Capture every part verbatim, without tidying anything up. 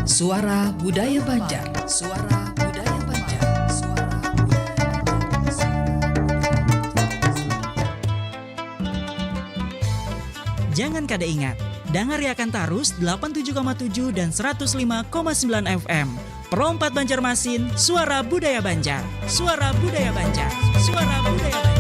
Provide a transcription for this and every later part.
Suara Budaya Banjar. Suara Budaya Banjar. Suara Budaya Banjar. Suara Budaya Banjar. Jangan kada ingat, dangariakan tarus delapan tujuh koma tujuh dan seratus lima koma sembilan F M. Pro empat Banjarmasin, Suara Budaya Banjar. Suara Budaya Banjar. Suara Budaya Banjar.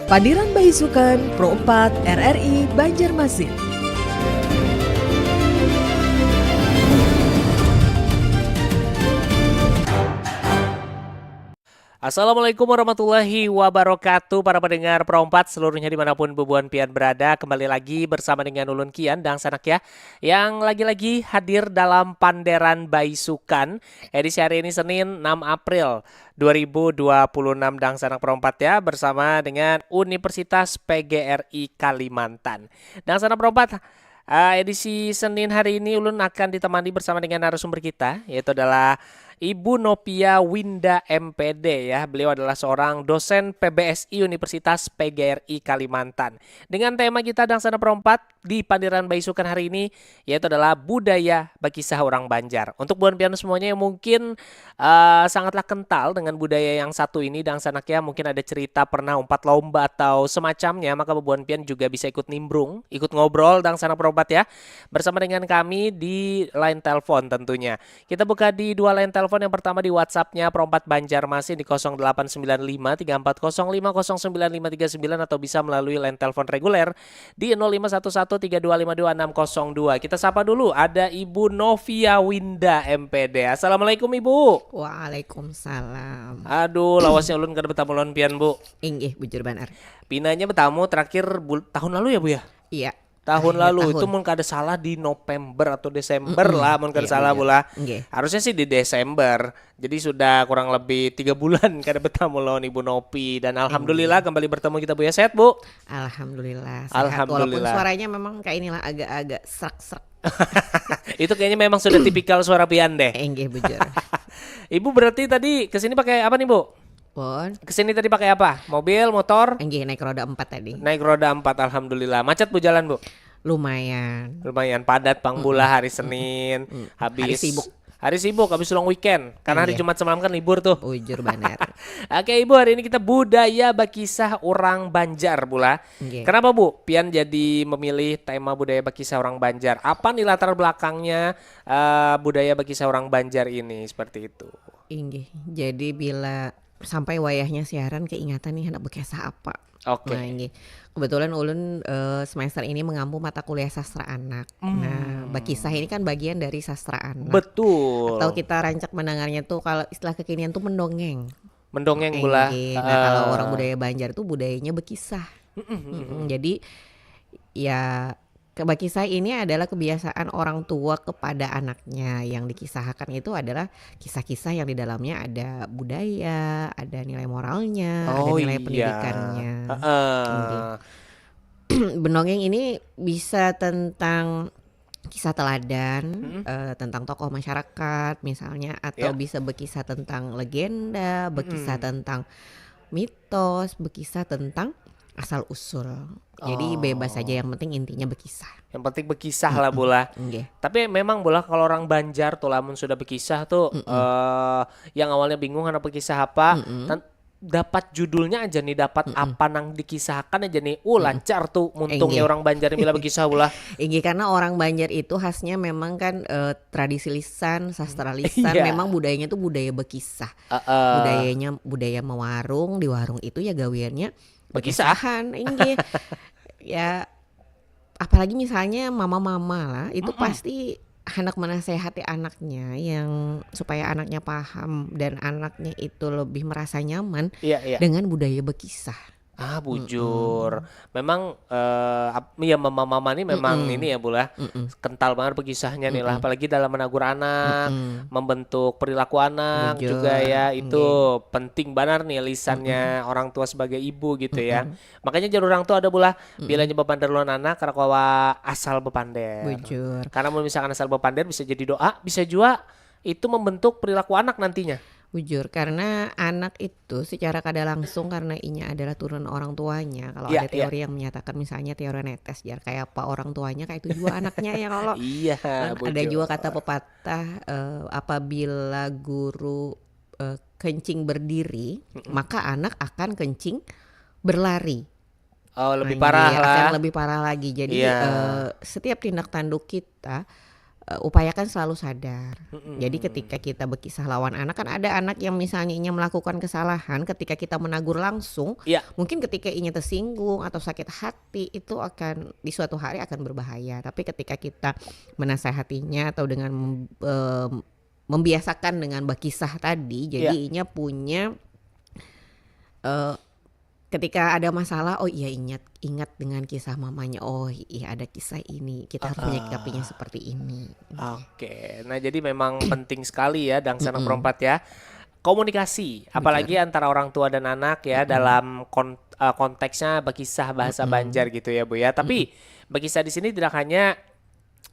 Padiran Baisukan, Pro empat, R R I, Banjarmasin. Assalamualaikum warahmatullahi wabarakatuh, para pendengar Pro empat seluruhnya dimanapun bubuhan pian berada. Kembali lagi bersama dengan ulun Kian, dangsanak ya, yang lagi-lagi hadir dalam Panderan Baisukan, edisi hari ini Senin enam April dua ribu dua puluh enam, dangsanak Pro empat ya, bersama dengan Universitas P G R I Kalimantan. Dangsanak Pro empat, eh, edisi Senin hari ini ulun akan ditemani bersama dengan narasumber kita, yaitu adalah Ibu Novia Winda M P D ya. Beliau adalah seorang dosen P B S I Universitas P G R I Kalimantan. Dengan tema kita, dangsanak Pro empat, di Panderan Baisukan hari ini, yaitu adalah budaya bakisah orang Banjar. Untuk buhan pian semuanya yang mungkin, eh, sangatlah kental dengan budaya yang satu ini, dangsanak ya, mungkin ada cerita pernah umpat lomba atau semacamnya, maka bubuhan pian juga bisa ikut nimbrung, ikut ngobrol, dangsanak Pro empat ya, bersama dengan kami di line telepon tentunya. Kita buka di dua line telepon. Yang pertama di WhatsApp-nya Pro empat Banjarmasin di kosong delapan sembilan lima tiga empat kosong lima kosong sembilan lima tiga sembilan, atau bisa melalui line telepon reguler di nol lima satu satu tiga dua lima dua enam kosong dua. Kita sapa dulu, ada Ibu Novia Winda M P D. Assalamualaikum, Ibu. Waalaikumsalam. Aduh, lawasnya ulun kada betamu lawan pian, Bu. Inggih, bujur banar. Pinanya betamu terakhir bul-, tahun lalu ya, Bu ya? Iya. Tahun Akhir lalu tahun. Itu mun kada salah di November atau Desember Mm-mm. lah, mun kada Iya, salah, iya. Bu lah. Nggih. Harusnya sih di Desember. Jadi sudah kurang lebih tiga bulan kada bertemu lawan Ibu Nopi, dan alhamdulillah Iya. kembali bertemu kita, Bu ya. Sehat, Bu? Alhamdulillah, sehat. Alhamdulillah. Walaupun suaranya memang kayak inilah, agak-agak serak-serak. Itu kayaknya memang sudah tipikal suara pian deh. Enggih, bujur. Ibu berarti tadi kesini pakai apa nih, Bu? Pun. Kesini tadi pakai apa? Mobil, motor? Enggih, naik roda empat tadi. Naik roda empat, alhamdulillah. Macet, Bu, jalan, Bu? Lumayan. Lumayan padat, pang, Bu lah, hari Senin. Mm-mm. Habis hari sibuk. Hari sibuk, habis long weekend. Karena hari Iya. Jumat semalam kan libur tuh. Bujur banar. Oke, Ibu, hari ini kita budaya bakisah orang Banjar, Bu lah. Nggih. Kenapa, Bu, pian jadi memilih tema budaya bakisah orang Banjar? Apa nih latar belakangnya, eh, budaya bakisah orang Banjar ini seperti itu? Inggih. Jadi bila sampai wayahnya siaran, keingatan nih handak bakisah apa. Oke. Nah, inggih. Kebetulan ulun, eh, semester ini mengampu mata kuliah sastra anak. Hmm. Nah, bakisah ini kan bagian dari sastra anak. Betul. Atau kita rancak mendengarnya tuh, kalau istilah kekinian tuh, mendongeng. Mendongeng, Bu lah. Inggih. Nah, kalau Ah. orang budaya Banjar tuh budayanya bakisah. Mm-mm, mm-mm. Mm-mm. Jadi, ya, ke-, bakisah ini adalah kebiasaan orang tua kepada anaknya. Yang dikisahkan itu adalah kisah-kisah yang di dalamnya ada budaya, ada nilai moralnya, ada Oh, nilai iya. Pendidikannya. Heeh. Inggih. Mendongeng ini bisa tentang kisah teladan, Mm-mm. eh, tentang tokoh masyarakat misalnya, atau Ya. bisa berkisah tentang legenda, berkisah Mm-mm. tentang mitos, berkisah tentang asal usul. Jadi Oh. bebas saja, yang penting intinya berkisah. Yang penting berkisah lah, Mm-mm. Bu lah. Nggih. Tapi memang, Bu lah, kalau orang Banjar tuh, lamun sudah berkisah tuh, Mm-mm. eh, yang awalnya bingung kenapa kisah apa, Mm-mm. tan-, dapat judulnya aja nih, dapat Mm-mm. apa nang dikisahkan aja nih. Uh, Mm-mm. lancar tuh muntungnya Inggih. orang Banjar bila berkisah, Bu lah. Inggih, karena orang Banjar itu khasnya memang kan, eh, tradisi lisan, sastra lisan, Iya. memang budayanya tuh budaya berkisah. Heeh. Budayanya budaya mewarung, di warung itu ya gawiannya Berkisah. Berkisahan, inggih. Ya, apalagi misalnya mama-mama lah, itu Mm-mm. pasti hendak menasehati anaknya yang supaya anaknya paham dan anaknya itu lebih merasa nyaman Iya, iya. dengan budaya berkisah. Ah, bujur. Mm-mm. Memang, eh, ap-, ya, mama-mama nih memang Mm-mm. ini ya, Bu lah, Mm-mm. kental banget berkisahnya nih lah, Mm-mm. apalagi dalam menegur anak, Mm-mm. membentuk perilaku anak Bujur. juga ya, itu Nggih. penting banar nih lisannya Mm-mm. orang tua sebagai ibu gitu ya. Mm-mm. Makanya jar urang tuh ada, Bu lah, Mm-mm. bilanya bapander lawan anak, kada kawa asal bapander. Bujur. Karena mun misalkan asal bapander bisa jadi doa, bisa jua itu membentuk perilaku anak nantinya. Bujur, karena anak itu secara kada langsung, karena inya adalah turunan orang tuanya. Kalau Iya, ada iya. Teori yang menyatakan, misalnya teori netes, jar, kayak apa orang tuanya, kayak itu juga anaknya ya kalau. Iya, Dan ada bujur. juga kata pepatah, eh, apabila guru eh, kencing berdiri, maka anak akan kencing berlari. Oh, lebih Nah, parah iya, lah. Akan lebih parah lagi. Jadi Iya. eh, setiap tindak tanduk kita, eh, upayakan selalu sadar. Jadi ketika kita berkisah lawan anak, kan ada anak yang misalnya inya melakukan kesalahan, ketika kita menagur langsung, Iya. mungkin ketika inya tersinggung atau sakit hati, itu akan di suatu hari akan berbahaya. Tapi ketika kita menasehatinya atau dengan mem- em, membiasakan dengan bakisah tadi, jadi Iya. inya punya eh, ketika ada masalah, oh iya, ingat ingat dengan kisah mamanya, oh iya, ada kisah ini, kita harus menyikapinya seperti ini. Oke, nah, jadi memang penting sekali ya, dangsanak perompat ya, komunikasi, apalagi antara orang tua dan anak ya, dalam kon- eh, konteksnya bakisah bahasa Banjar gitu ya, Bu ya. Tapi bakisah di sini tidak hanya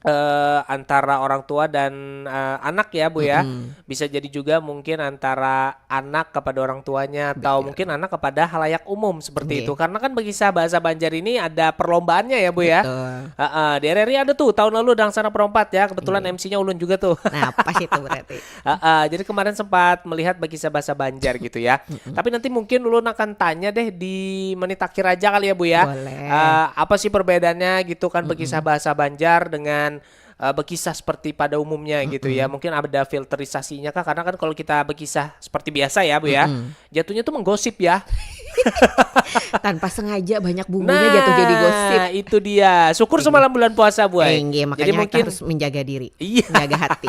eh, antara orang tua dan eh, anak ya, Bu ya. Bisa jadi juga mungkin antara anak kepada orang tuanya atau mungkin anak kepada halayak umum seperti Nggih. Itu. Karena kan bakisah bahasa Banjar ini ada perlombaannya ya, Bu ya. Betul. Heeh, di R R I ada tuh tahun lalu, dangsanak perompat ya. Kebetulan M C-nya ulun juga tuh. Nah, pas itu berarti. Heeh, jadi kemarin sempat melihat bakisah bahasa Banjar gitu ya. Tapi nanti mungkin ulun akan tanya deh di menit akhir aja kali ya, Bu ya. Boleh. Eh, apa sih perbedaannya gitu kan, bakisah bahasa Banjar dengan eh, bakisah seperti pada umumnya gitu ya. Mungkin ada filterisasinya kah? Karena kan kalau kita bakisah seperti biasa ya, Bu ya, jatuhnya tuh menggosip ya. Tanpa sengaja banyak bumbunya jatuh jadi gosip. Nah, itu dia. Syukur semalam bulan puasa, Bu ai. Inggih, makanya Jadi kita mungkin harus menjaga diri, Iya. menjaga hati.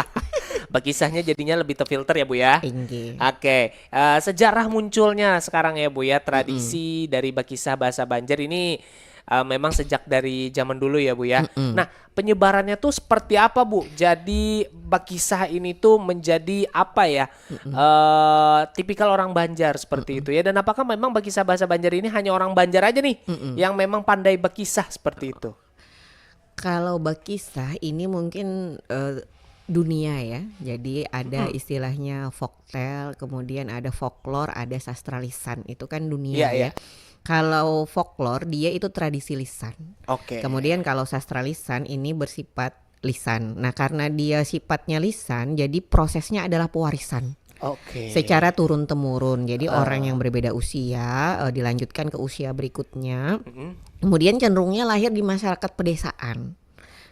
Bakisahnya jadinya lebih terfilter ya, Bu ya. Inggih. Oke, eh, sejarah munculnya sekarang ya, Bu ya, tradisi dari bakisah bahasa Banjar ini eh, memang sejak dari zaman dulu ya, Bu ya. Nah, penyebarannya tuh seperti apa, Bu? Jadi bakisah ini tuh menjadi apa ya? Eh, tipikal orang Banjar seperti itu ya. Dan apakah memang bakisah bahasa Banjar ini hanya orang Banjar aja nih yang memang pandai bakisah seperti itu? Kalau bakisah ini mungkin eh, dunia ya. Jadi ada istilahnya folktale, kemudian ada folklore, ada sastra lisan. Itu kan dunia Iya, ya. Iya. Kalau folklore, dia itu tradisi lisan. Oke. Kemudian kalau sastra lisan ini bersifat lisan. Nah, karena dia sifatnya lisan, jadi prosesnya adalah pewarisan. Oke. Secara turun temurun. Jadi orang yang berbeda usia eh, dilanjutkan ke usia berikutnya. Kemudian cenderungnya lahir di masyarakat pedesaan.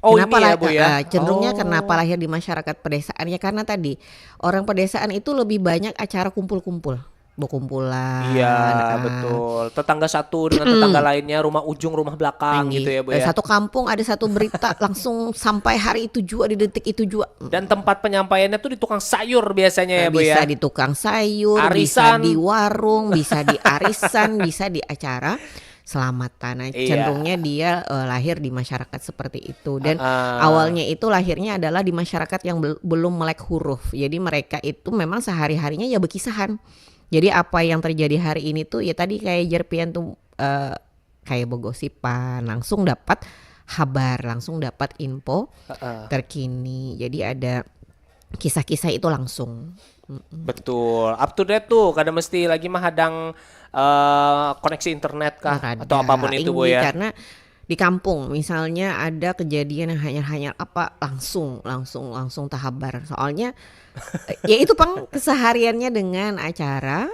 Oh, Kenapa ini ya, lah- Bu ya? eh, cenderungnya Oh. Kenapa lahir di masyarakat pedesaan? Ya karena tadi orang pedesaan itu lebih banyak acara kumpul-kumpul, berkumpulan. Iya, ah. Betul. Tetangga satu dengan tetangga lainnya, rumah ujung, rumah belakang Tinggi. Gitu ya, Bu Eh, ya. Satu kampung ada satu berita langsung sampai hari itu juga, di detik itu juga. Dan tempat penyampaiannya tuh di tukang sayur biasanya ya, Nah, Bu bisa ya. Di tukang sayur, Arisan. Bisa di warung, bisa di arisan, bisa di acara selamatan. Nah, Iya. Cenderungnya dia eh, lahir di masyarakat seperti itu. Dan Ah. Awalnya itu lahirnya adalah di masyarakat yang bel- belum melek huruf. Jadi mereka itu memang sehari-harinya ya berkisahan. Jadi apa yang terjadi hari ini tuh ya tadi kayak Jerpian tuh eh, kayak begosipan, langsung dapat kabar, langsung dapat info terkini. Jadi ada kisah-kisah itu langsung. Mm-mm. Betul. Up to date tuh, kada mesti lagi mahadang eh, koneksi internet kah Kada. atau apapun itu, Bu Inggih, ya. Karena di kampung misalnya ada kejadian yang hanya-hanya apa, langsung langsung langsung tahabar. Soalnya ya itu pang kesehariannya dengan acara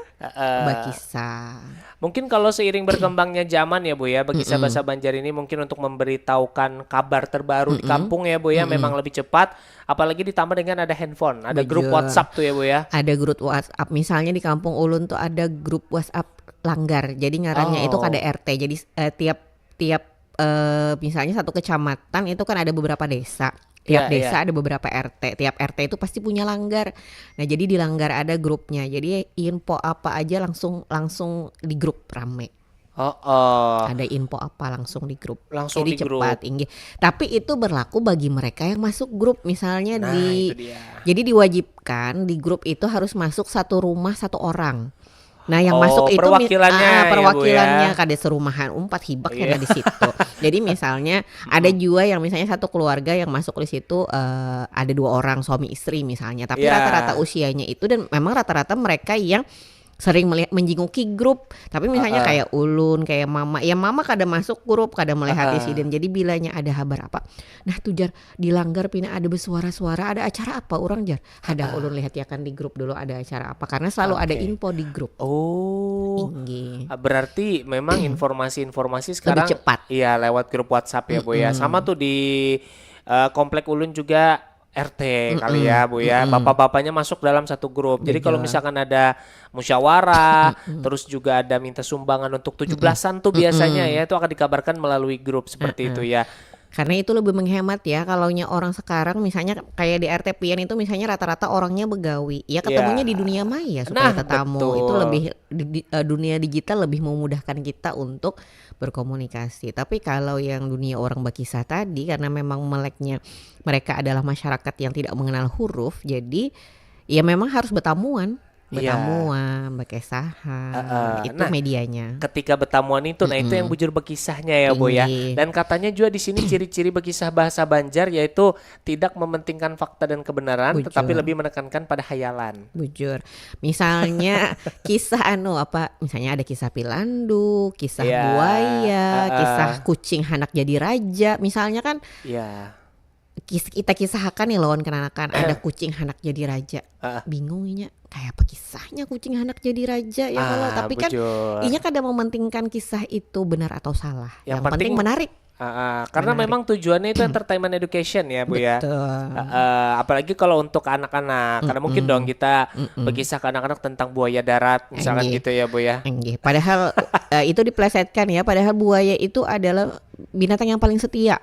bakisah. Mungkin kalau seiring berkembangnya zaman ya, Bu ya, bakisah bahasa Banjar ini mungkin untuk memberitahukan kabar terbaru di kampung ya, Bu ya, memang lebih cepat. Apalagi ditambah dengan ada handphone, ada grup Bujur. WhatsApp tuh ya, Bu ya. Ada grup WhatsApp. Misalnya di kampung ulun tuh ada grup WhatsApp langgar. Jadi ngarannya itu Oh. K D R T. Jadi eh, tiap tiap eh, misalnya satu kecamatan itu kan ada beberapa desa. Tiap Iya, desa iya. Ada beberapa R T. Tiap R T itu pasti punya langgar. Nah, jadi di langgar ada grupnya. Jadi info apa aja langsung langsung di grup rame. Oh, oh. Ada info apa langsung di grup. Langsung Jadi di grup. Cepat, inggih. Tapi itu berlaku bagi mereka yang masuk grup, misalnya Nah, di. Itu dia. Jadi diwajibkan di grup itu harus masuk satu rumah satu orang. Nah, yang Oh, masuk itu mi- perwakilannya ah, ya, Bu, ya? Perwakilannya kada serumahan umpat hibak Iya. Kena di situ. Jadi misalnya ada juga yang misalnya satu keluarga yang masuk di situ, eh, ada dua orang suami istri misalnya, tapi Iya. Rata-rata usianya itu dan memang rata-rata mereka yang sering melihat menjinguki grup. Tapi misalnya Heeh. Kayak ulun, kayak mama, ya mama kada masuk grup, kada melihat Heeh. Sidin. Jadi bilanya ada kabar apa, nah tuh jar, di langgar pina ada bersuara-suara, ada acara apa orang jar. Hadah ulun lihat ya kan di grup dulu ada acara apa, karena selalu ada Oke. Info di grup. Oh. Inggih. Ah, berarti memang informasi-informasi sekarang cepat. Iya, lewat grup WhatsApp ya, Bu, ya. Sama tuh di eh, komplek ulun juga R T kali ya, Bu, ya. Bapak-bapaknya masuk dalam satu grup. Jadi kalau Betul. Misalkan ada musyawarah, terus juga ada minta sumbangan untuk tujuh belasan tuh biasanya ya, itu akan dikabarkan melalui grup seperti itu ya. Karena itu lebih menghemat ya. Kalaunya orang sekarang misalnya kayak di R T P-an itu misalnya rata-rata orangnya begawi. Ya ketemunya Ya. Di dunia maya supaya Nah, tetamu. Itu betul. Lebih di, di- eh, dunia digital lebih memudahkan kita untuk berkomunikasi. Tapi kalau yang dunia orang berkisah tadi karena memang meleknya mereka adalah masyarakat yang tidak mengenal huruf, jadi ya memang harus bertamuan. Iya. Bertamuan, berkesahan, Heeh. itu Nah, medianya. Ketika bertamuan itu, nah itu yang bujur berkisahnya ya, Bu, ya. Inggih. Dan katanya juga di sini ciri-ciri berkisah bahasa Banjar yaitu tidak mementingkan fakta dan kebenaran, Bujur. Tetapi lebih menekankan pada hayalan. Bujur. Misalnya kisah anu apa? Misalnya ada kisah pilandu, kisah Iya. buaya, Heeh. Kisah kucing anak jadi raja. Misalnya kan Ya. kis- kita kisahkan nih lawan kenanakan ada kucing anak jadi raja. Heeh. Bingung inya, kayak apa kisahnya kucing anak jadi raja ya kalau Ah, tapi kan bujur. Inya kada mementingkan kisah itu benar atau salah. Yang Yang, penting penting menarik. Ah, ah. Karena memang tujuannya itu entertainment education ya, Bu, ya. Betul. Ah, ah. Apalagi kalau untuk anak-anak, karena mungkin dong kita berkisah ke anak-anak tentang buaya darat, misalkan Inggih. Gitu ya, Bu, ya. Inggih. Padahal eh, itu diplesetkan ya. Padahal buaya itu adalah binatang yang paling setia.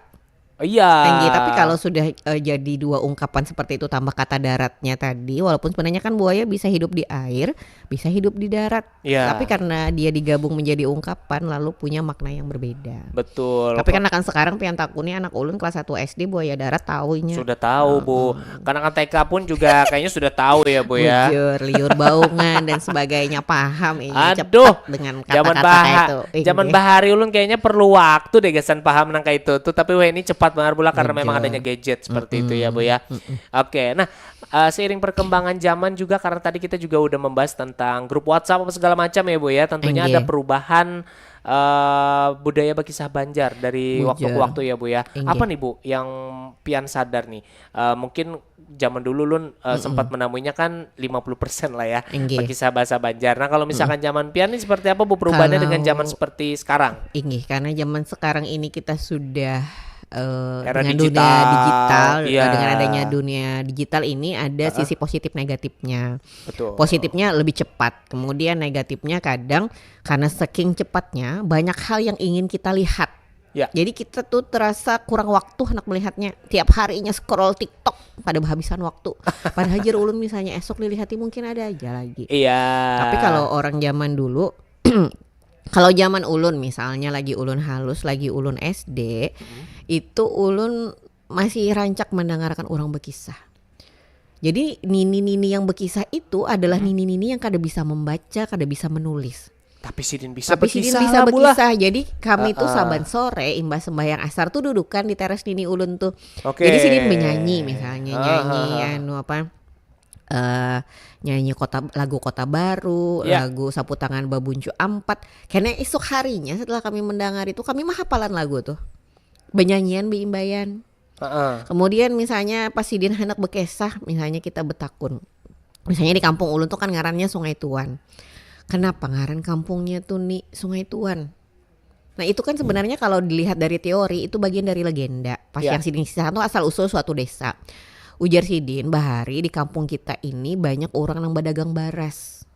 Iya. Inggih, tapi kalau sudah eh, jadi dua ungkapan seperti itu tambah kata daratnya tadi, walaupun sebenarnya kan buaya bisa hidup di air, bisa hidup di darat. Iya. Tapi karena dia digabung menjadi ungkapan lalu punya makna yang berbeda. Betul. Tapi kan akan sekarang pian takuni anak ulun kelas satu S D buaya darat tahu inya. Sudah tahu, Bu. Karena kan T K pun juga kayaknya sudah tahu ya, Bu, ya. Bujur, liur baungan dan sebagainya paham ini Aduh, cepat dengan zaman kata-kata baha- itu. zaman Inggih. Bahari ulun kayaknya perlu waktu deh gasan paham nang kayak itu tuh, tapi wah ini cepat banget pula karena memang Bujur. Adanya gadget seperti itu ya, Bu, ya. Oke, nah, eh, seiring perkembangan zaman juga karena tadi kita juga udah membahas tentang grup WhatsApp apa segala macam ya, Bu, ya. Tentunya Inggih. Ada perubahan eh, budaya berkisah Banjar dari waktu ke Bujur. Waktu ya, Bu, ya. Inggih. Apa nih, Bu, yang pian sadar nih? Eh, mungkin zaman dulu lun eh, sempat menemuinya kan lima puluh persen lah ya, Inggih. Berkisah bahasa Banjar. Nah, kalau misalkan zaman pian nih seperti apa, Bu, perubahannya Kalau dengan zaman seperti sekarang? Inggih, karena zaman sekarang ini kita sudah eh, Era dengan digital, dunia digital, iya. Dengan adanya dunia digital ini ada sisi positif negatifnya. Betul. Positifnya lebih cepat, kemudian negatifnya kadang karena saking cepatnya banyak hal yang ingin kita lihat. Ya. Jadi kita tuh terasa kurang waktu anak melihatnya. Tiap harinya scroll TikTok pada kehabisan waktu. Padahal jar ulun misalnya esok dilihati mungkin ada aja lagi. Iya. Tapi kalau orang zaman dulu, kalau zaman ulun misalnya lagi ulun halus, lagi ulun S D, itu ulun masih rancak mendengarkan orang berkisah. Jadi nini-nini yang berkisah itu adalah nini-nini yang kada bisa membaca, kada bisa menulis. Tapi sidin bisa Tapi sidin berkisah bisa lah, Bu, lah. Berkisah. Jadi kami tuh Heeh. Saban sore imbah sembahyang asar tuh dudukan di teras nini ulun tuh. Oke. Jadi sidin menyanyi misalnya Heeh, nyanyi heeh. Anu apa eh nyanyi kota lagu Kota Baru, Ya. Lagu Saputangan Babuncu Ampat. Karena esok harinya setelah kami mendengar itu kami mah hafalan lagu tuh. Benyanyian beimbayan. Heeh. Kemudian misalnya pas sidin hendak berkisah, misalnya kita betakun. Misalnya di kampung ulun tuh kan ngarannya Sungai Tuan. Kenapa ngaran kampungnya tuh nih Sungai Tuan? Nah, itu kan sebenarnya kalau dilihat dari teori itu bagian dari legenda. Pas Ya. Yang sidin kisahkan tuh asal usul suatu desa. Ujar sidin, bahari di kampung kita ini banyak orang yang berdagang baras.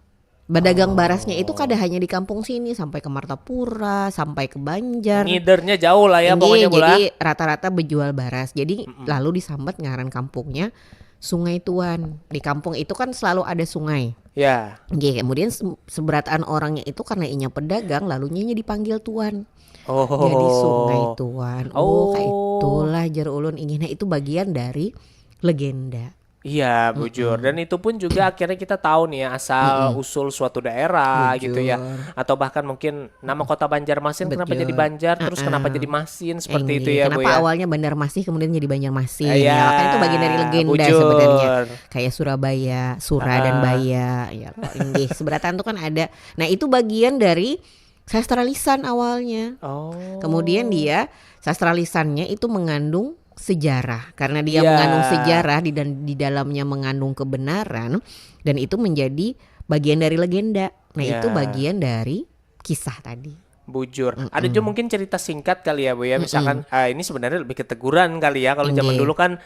Berdagang barasnya itu kada hanya di kampung sini, sampai ke Martapura, sampai ke Banjar. Ngidernya jauh lah ya, Inggih, pokoknya, Bu, lah. Jadi rata-rata berjual baras. Jadi lalu disambat ngaran kampungnya Sungai Tuan. Di kampung itu kan selalu ada sungai. Ya. Nggih, kemudian se- seberataan orangnya itu karena inya pedagang, lalunya inya dipanggil tuan. Oh. Jadi Sungai Tuan. Oh, Oh. Kayak itulah jar ulun inggih. Nah, itu bagian dari legenda. Iya, bujur. Dan itu pun juga akhirnya kita tahu nih ya, asal usul suatu daerah gitu ya. Atau bahkan mungkin nama kota Banjarmasin kenapa jadi Banjar, terus kenapa jadi Masin, seperti itu ya, Bu, ya. Kenapa awalnya Bandarmasih kemudian jadi Banjarmasin? Iya, ya, kan itu bagian dari legenda sebenarnya. Kayak Surabaya, Sura dan Baya, ya kok inggih. Seberataan tuh kan ada. Nah, itu bagian dari sastra lisan awalnya. Oh. Kemudian dia sastra lisannya itu mengandung sejarah. Karena dia mengandung sejarah di dan di dalamnya mengandung kebenaran dan itu menjadi bagian dari legenda. Nah, itu bagian dari kisah tadi. Bujur. Ada juga mungkin cerita singkat kali ya, Bu, ya. Misalkan, ah, ini sebenarnya lebih ke teguran kali ya. Kalau zaman dulu kan,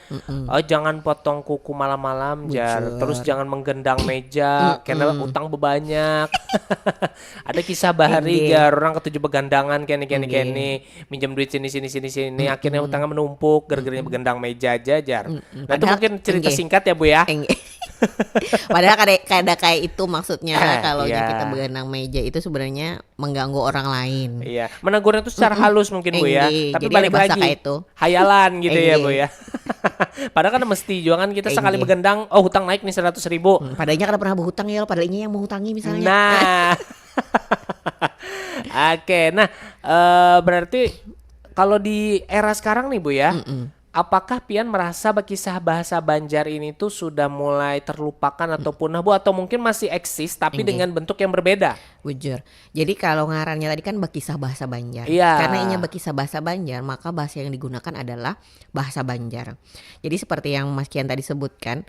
oh, jangan potong kuku malam-malam, jar. Terus jangan menggendang meja karena utang bebanyak. Ada kisah bahari, jar, orang ketuju begandangan kene kene kene, minjem duit sini sini sini sini, akhirnya utangnya menumpuk gara-gara begendang meja aja, jar. Nah, itu mungkin cerita singkat ya, Bu, ya. Padahal kada kada kayak itu maksudnya. Kalau kita begendang meja itu sebenarnya mengganggu orang lain. Iya, menegurnya tuh secara halus mungkin, Bu, ya. Tapi balik lagi, hayalan gitu ya, Bu, ya. Padahal kan mesti juga kan kita sekali begendang, oh, hutang naik nih seratus ribu. Padahal kada pernah berhutang ya, padahal ini yang menghutangi misalnya. Nah. Oke, nah, eh, berarti kalau di era sekarang nih, Bu, ya, apakah pian merasa bakisah bahasa Banjar ini tuh sudah mulai terlupakan atau punah, Bu, atau mungkin masih eksis tapi dengan bentuk yang berbeda? Bujur. Jadi kalau ngarannya tadi kan bakisah bahasa Banjar. Iya. Karena inya bakisah bahasa Banjar, maka bahasa yang digunakan adalah bahasa Banjar. Jadi seperti yang Mas Kian tadi sebutkan,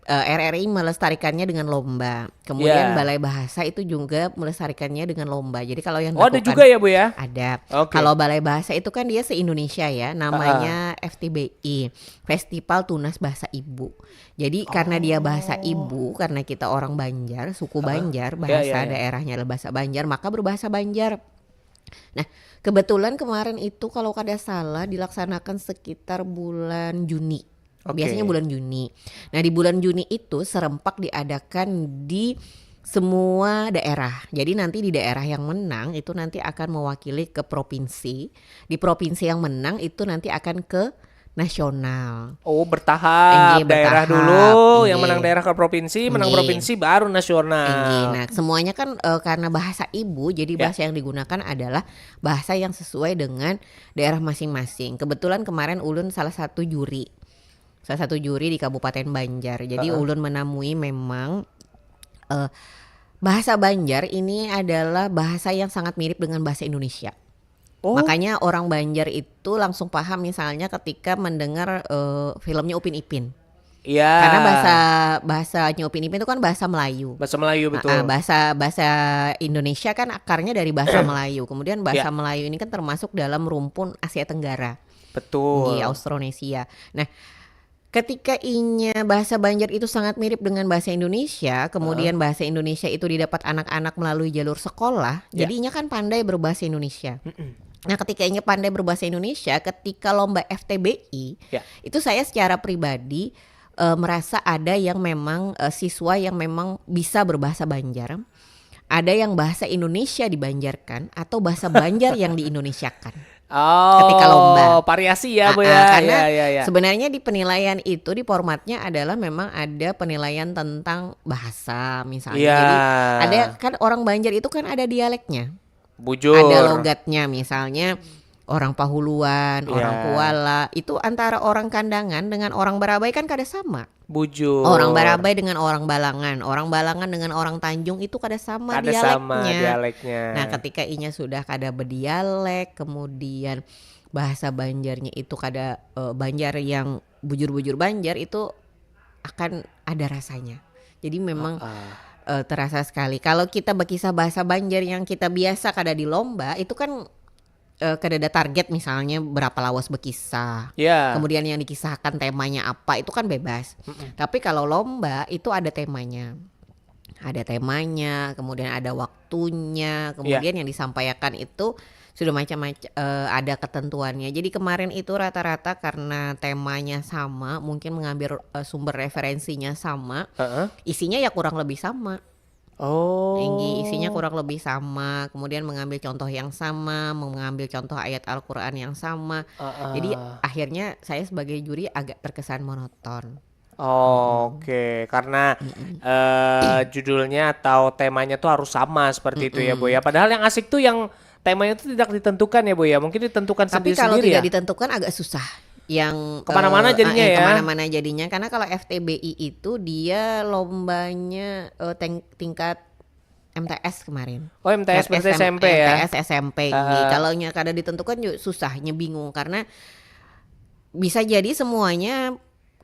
eh, R R I melestarikannya dengan lomba. Kemudian Balai Bahasa itu juga melestarikannya dengan lomba. Jadi kalau yang Oh, ada juga ya, Bu, ya? Ada. Oke. Kalau Balai Bahasa itu kan dia se-Indonesia ya, namanya F T B I, Festival Tunas Bahasa Ibu. Jadi karena dia bahasa ibu, karena kita orang Banjar, suku Banjar, bahasa daerahnya adalah bahasa Banjar, maka berbahasa Banjar. Nah, kebetulan kemarin itu kalau kada salah dilaksanakan sekitar bulan Juni. Oke. Biasanya bulan Juni. Nah, di bulan Juni itu serempak diadakan di semua daerah. Jadi nanti di daerah yang menang itu nanti akan mewakili ke provinsi. Di provinsi yang menang itu nanti akan ke nasional. Oh, bertahap. Inggih, Daerah bertahap, dulu, yang inggih. Menang daerah ke provinsi, menang Inggih. Provinsi baru nasional. Inggih. Nah, semuanya kan eh, karena bahasa ibu, jadi Ya. Bahasa yang digunakan adalah bahasa yang sesuai dengan daerah masing-masing. Kebetulan kemarin ulun salah satu juri, salah satu juri di Kabupaten Banjar. Jadi Heeh. Ulun menemui memang eh, bahasa Banjar ini adalah bahasa yang sangat mirip dengan bahasa Indonesia. Oh. Makanya orang Banjar itu langsung paham misalnya ketika mendengar eh, filmnya Upin Ipin. Iya. Karena bahasa bahasanya Upin Ipin itu kan bahasa Melayu. Bahasa Melayu, betul. Ah, ah, bahasa bahasa Indonesia kan akarnya dari bahasa Melayu. Kemudian bahasa Ya. Melayu ini kan termasuk dalam rumpun Asia Tenggara. Betul. Di Austronesia. Nah, ketika inya bahasa Banjar itu sangat mirip dengan bahasa Indonesia, kemudian bahasa Indonesia itu didapat anak-anak melalui jalur sekolah, Ya. Jadi inya kan pandai berbahasa Indonesia. Nah, ketika inya pandai berbahasa Indonesia, ketika lomba F T B I, Ya. Itu saya secara pribadi eh, merasa ada yang memang eh, siswa yang memang bisa berbahasa Banjar, ada yang bahasa Indonesia dibanjarkan atau bahasa Banjar yang diindonesiakan. Oh, Ketika lomba. Variasi ya, Bu, Ah, ya. ah, karena Ya, ya, ya. sebenarnya di penilaian itu, di formatnya adalah memang ada penilaian tentang bahasa misalnya. Iya. Jadi ada kan orang Banjar itu kan ada dialeknya. Bujur. Ada logatnya misalnya orang Pahuluan, orang Iya. Kuala, itu antara orang Kandangan dengan orang Barabai kan kada sama. Bujur. Orang Barabai dengan orang Balangan, orang Balangan dengan orang Tanjung itu kada sama Kada dialeknya. Sama dialeknya. Nah, ketika inya sudah kada berdialek, kemudian bahasa Banjarnya itu kada eh, Banjar yang bujur-bujur Banjar itu akan ada rasanya. Jadi memang eh, terasa sekali. Kalau kita berkisah bahasa Banjar yang kita biasa kada di lomba, itu kan eh, kada ada target misalnya berapa lawas berkisah. Ya. Kemudian yang dikisahkan temanya apa itu kan bebas. Tapi kalau lomba itu ada temanya. Ada temanya, kemudian ada waktunya, kemudian yang disampaikan itu sudah macam-macam eh, ada ketentuannya. Jadi kemarin itu rata-rata karena temanya sama, mungkin mengambil eh, sumber referensinya sama, Heeh. Isinya ya kurang lebih sama. Oh. Inggih, isinya kurang lebih sama, kemudian mengambil contoh yang sama, mengambil contoh ayat Al-Quran yang sama. Heeh. Jadi akhirnya saya sebagai juri agak terkesan monoton. Oke, karena eh, judulnya atau temanya tuh harus sama seperti itu ya, Bu ya. Padahal yang asik tuh yang temanya tuh tidak ditentukan ya, Bu ya. Mungkin ditentukan Tapi kalau sendiri-sendiri tidak ya. Ditentukan agak susah. Yang Kemana-mana eh, jadinya eh, ya. Kemana-mana jadinya karena kalau F T B I itu dia lombanya eh, teng- tingkat M T S kemarin. Oh, M T S berarti S M- S M P ya. M T S S M P ini. Kalau nya kada ditentukan juga susah, nya bingung karena bisa jadi semuanya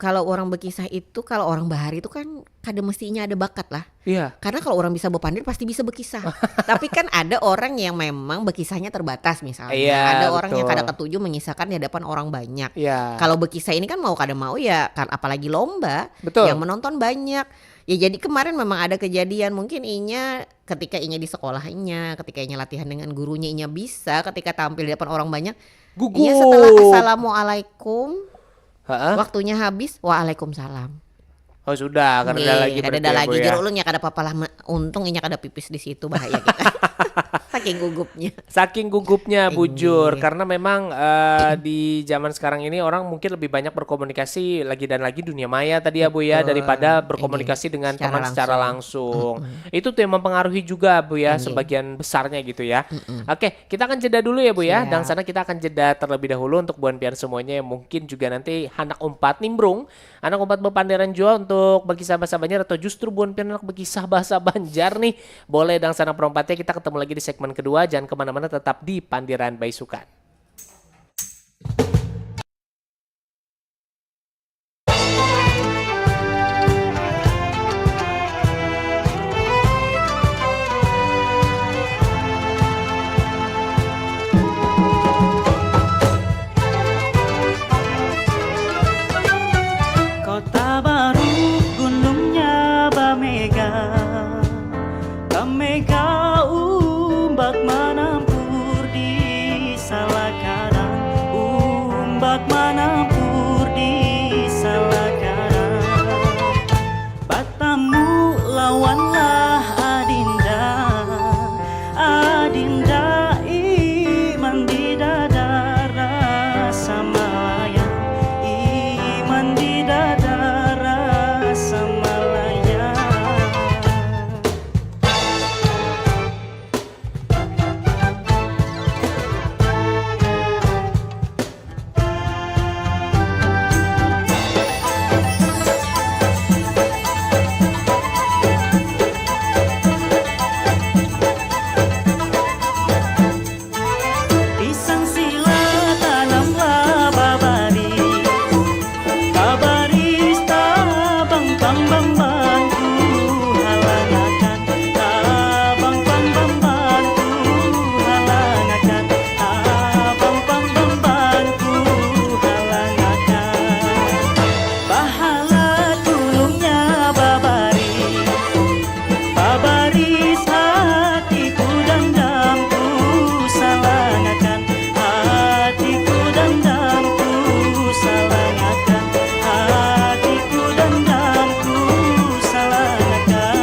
kalau orang berkisah itu kalau orang bahari itu kan kada mestinya ada bakat lah. Iya. Karena kalau orang bisa berpandir pasti bisa berkisah. Tapi kan ada orang yang memang berkisahnya terbatas misalnya. Iya, Ada orang yang betul. Kada ketuju mengisahkan di hadapan orang banyak. Iya. Kalau berkisah ini kan mau kada mau ya, kan apalagi lomba Betul. Yang menonton banyak. Ya jadi kemarin memang ada kejadian mungkin inya ketika inya di sekolahnya, ketika inya latihan dengan gurunya inya bisa, ketika tampil di depan orang banyak, Gugup. Iya setelah assalamualaikum Heeh. Waktunya habis, waalaikumsalam. Oh sudah, kada ada lagi Kada berarti ada ya, lagi Bu ya. Jero ulun ya kada apa-apa lah. Untung inya kada pipis di situ bahaya kita. Saking gugupnya. Saking gugupnya bujur karena memang eh, di zaman sekarang ini orang mungkin lebih banyak berkomunikasi lagi dan lagi dunia maya tadi ya Bu ya daripada berkomunikasi dengan teman secara langsung. Itu tuh yang mempengaruhi juga Bu ya sebagian besarnya gitu ya. Oke, kita akan jeda dulu ya Bu ya. Dan sana kita akan jeda terlebih dahulu untuk buan pian semuanya yang mungkin juga nanti handak umpat nimbrung, handak umpat bepanderan jua untuk berkisah bahasa Banjar atau justru buan pian handak berkisah bahasa Banjar nih. Boleh dang sana perompatnya, kita ketemu lagi di segmen kedua. Jangan kemana-mana, tetap di Pandiran Baisukan. Kota Baru gunungnya bamega, bamega umbak manampur di salakaran, umbak manampur di salakaran. Batamu lawanlah adinda, adinda iman di dada rasa malayang, iman di dada rasa malayang. Pisang sila tanamlah babaris, babaris tabang pang bambantu halangakan, tabang pang bambantu halangakan, tabang pang bambantu halangakan. Bahala tulungnya babaris, babaris hatiku dandamku salangakan, hatiku dandamku salangakan, hatiku dandamku salangakan.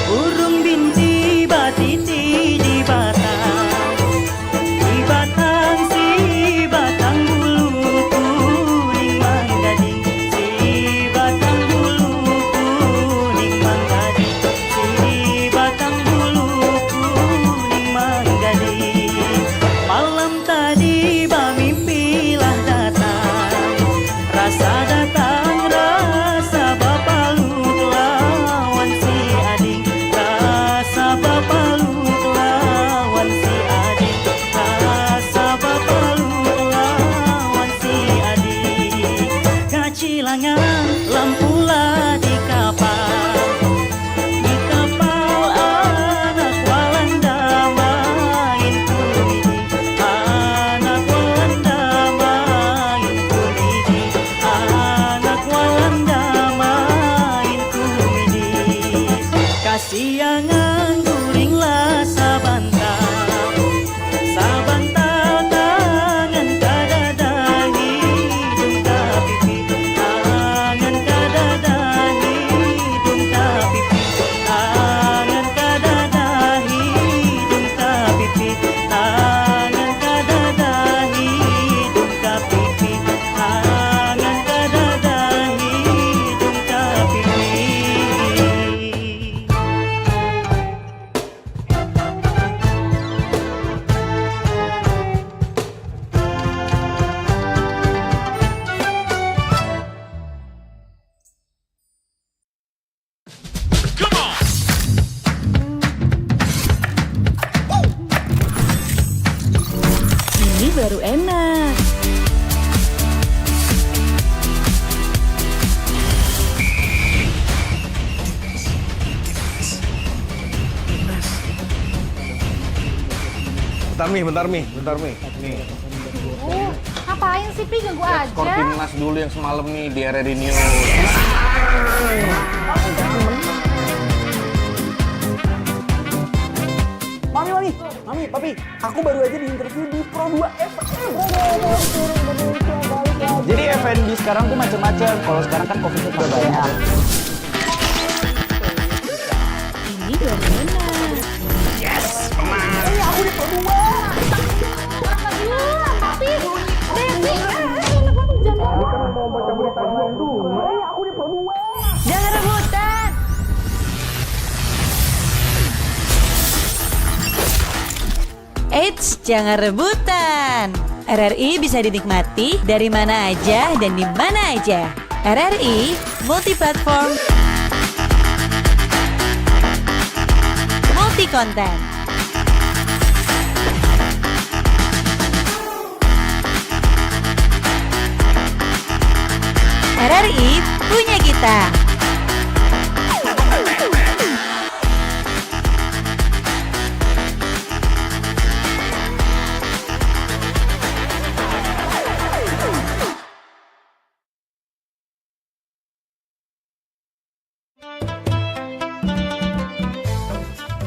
Burung binti batiti di batang, di batang si batang bulu kuning manggading, si batang bulu kuning manggading, si batang bulu kuning manggading. Malam tadi bamimpilah datang, rasa datang, rasa bapaluk lawan si ading, rasa bapaluk lawan si ading, rasa bapaluk lawan si ading. Kacilangan lampu lah di kapal, di kapal anak Walanda main kumidi, anak Walanda main kumidi, anak Walanda main Jangan guringlah sabantal, sabantal tangan kadada hidung kapipi, tangan kadada hidung kapipi, tangan kadada hidung kapipi, tangan kadada hidung kapipi, tangan kadada hidung kapipi. Ini baru enak. Bentar mi, bentar mi, bentar mi. Nih. Uh, ngapain sih Pi ganggu aja? Skor timnas dulu yang semalam nih di R R I News. Mami, mami, mami, papi, aku baru aja di interview di Pro dua F M. Jadi F and B sekarang tuh macam-macam. Kalau sekarang kan covid itu banyak. Ini gak benar. Yes, menang. Eh, aku di Pro dua. Aduh, tapi Devi, eh, eh, enak banget jangan. Ini kan mau baca berita doang dulu. Eh, aku di Pro dua. Jangan rebutan. Eits, jangan rebutan! R R I bisa dinikmati dari mana aja dan di mana aja. R R I multi platform, multi konten. R R I punya kita.